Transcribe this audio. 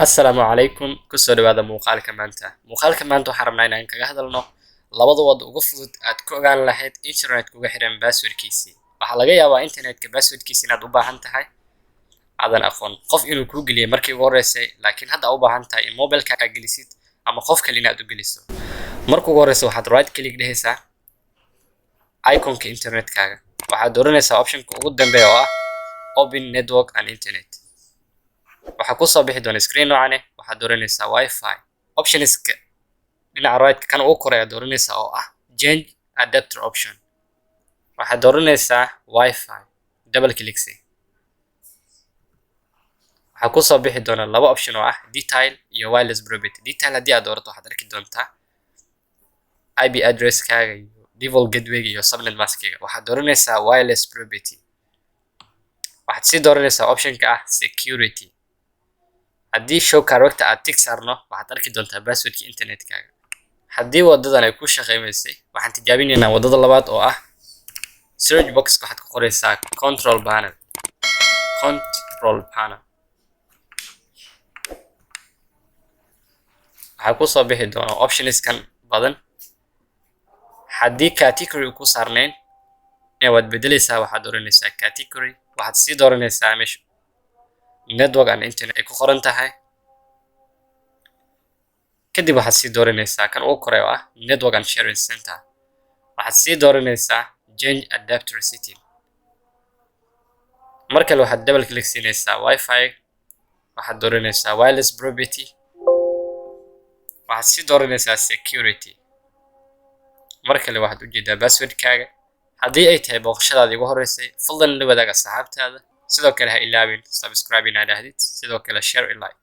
Assalaamu calaykum, kusoo dhawaada muuqaalka maanta. Muuqaalka maanta waxaan rabnaa inaan kaga hadalno labada wad ugu fudud aad ku ogaan lahayd internet kuga xiran passwordkiisii. Waxaa laga yaabaa internetka passwordkiisi inaad u baahan tahay, aadan aqoon qof inuu kuu geliyay markii ugu horreysay, laakiin hadda u baahan tahay in mobilka aad gelisid ama qof kale inaad u geliso. Marka ugu horreysa waxaad right click dhehaysaa iconka internetkaaga, waxaad dooranaysaa optionka ugu dambeeya oo ah "Open network and internet". Waxaa kusoo bixi doona screen noocan eh. Waxaad dooranaysaa Wi-Fi optionska, dhinaca right kan ugu koray ayaad dooranaysaa oo ah "Change adapter option". Waxaad dooranaysaa Wi-Fi, double click si. Waxaa kusoo bixi doona laba option oo ah "Detail" iyo "Wireless property". Detail haddii aad doorato, waxaad arki doontaa IP addresskaaga iyo default gateway iyo subnet maskiga. Waxaad dooranaysaa "Wireless property", waxaad sii dooranaysaa optionka ah "Security". Haddii "Show character" aad tick saarno, waxaad arki doontaa passwordka internetkaaga. Haddii wadadan ay ku shaqeymaysay, waxaan tijaabinaynaa wadada labaad oo ah search box waxaad ku qoraysaa "control panel", control panel. Waxaa kusoo bixi doona optionskan badan. Haddii category ku saarnayn, waad bedeleysaa, waxaad dooranaysaa category, waxaad sii dooranaysaa meesha "Network and internet" ay ku qoran tahay. Kadib waxaad sii dooranaysaa kan ugu koray oo ah "Network and sharing center", waxaad sii dooranaysaa "Change adapter setting". Mar kale waxaad double click siinaysaa Wi-Fi, waxaad dooranaysaa "Wireless property", waxaad sii dooranaysaa "Security". Mar kale waxaad ujeedaa passwordkaaga. Haddii ay tahay booqashadaadii ugu horreysay, fadlan la wadaag asxaabtaada. Sidoo kale ha ilaawin subscribe inaad dhahdid, sidoo kale share and like.